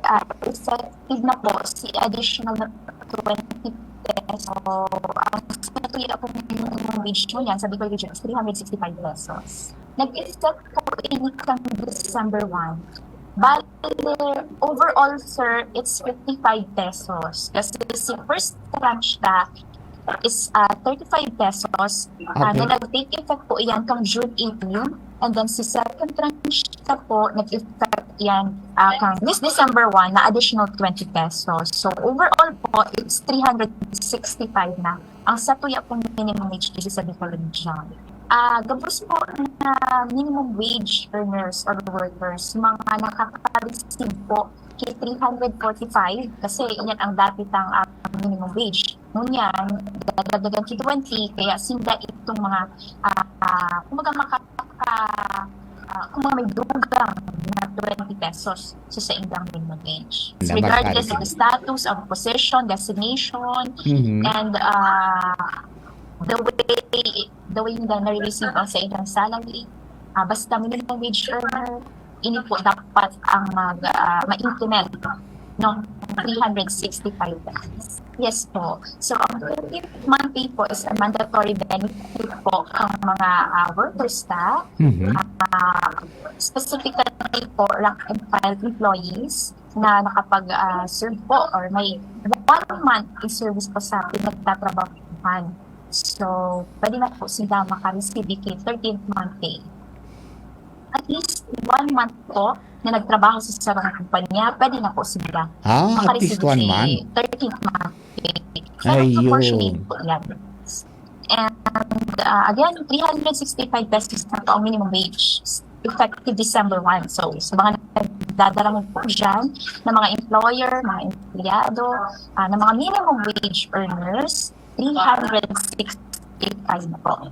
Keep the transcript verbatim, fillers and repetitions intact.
ah, effective na po si additional na twenty peso. Ang satuya pong minimum wage po niyan sa Bicol Region is three hundred sixty-five pesos. Nag-effect po ini kan December one. Bale, overall, sir, it's fifty-five pesos. Kasi si first tranche ta is, ah, thirty-five pesos. Ah, Okay. na nag-take effect po iyan kang June eighteen. And then si second tranche ta po, nag-effect iyan, ah, kang this December one na additional twenty pesos. So overall po, it's three hundred sixty-five na ang satuya pong minimum wage dito sa Bicol Region. Ah, gabos po na minimum wage earners or workers, mga nakaka-receive po kay three hundred forty-five, kasi yan ang dati tang, ah, minimum wage. Ngunyan, dadagdagan ki twenty, kaya sinda itong mga, ah, ah, kumbaga makaka-, ah, kung mga may dugang na twenty pesos sa saindang minimum wage. Na Regardless of markado. The status of position, designation, Mhm. and, ah, the way, the way nila na-receive ang saindang salary, ah, basta minimum wage earner, ini po dapat ang mag, ah, ma-implement, no? Three hundred sixty-five pesos. Yes po. So, ang thirteenth month pay po is a mandatory benefit po kang mga, ah, workers ta, Mhm. ah, specifically po rank and file employees na nakapag, ah, serve po or may one month in service po sa pinagtatrabahuhan. So, pwede na po sila maka-receive kay thirteenth month pay. At least one month po na nagtrabaho sa sarong kumpanya, pwede na po sila Ah, at least maka-receive one si month. thirteenth month pay. Pero proportionate Ayun. po yan. And uh, again, three hundred sixty-five pesos na to ang minimum wage effective December one. So, sa mga nagdadala po dyan, ng mga employer, mga empleyado, ah, ng mga minimum wage earners, three hundred sixty-five na po.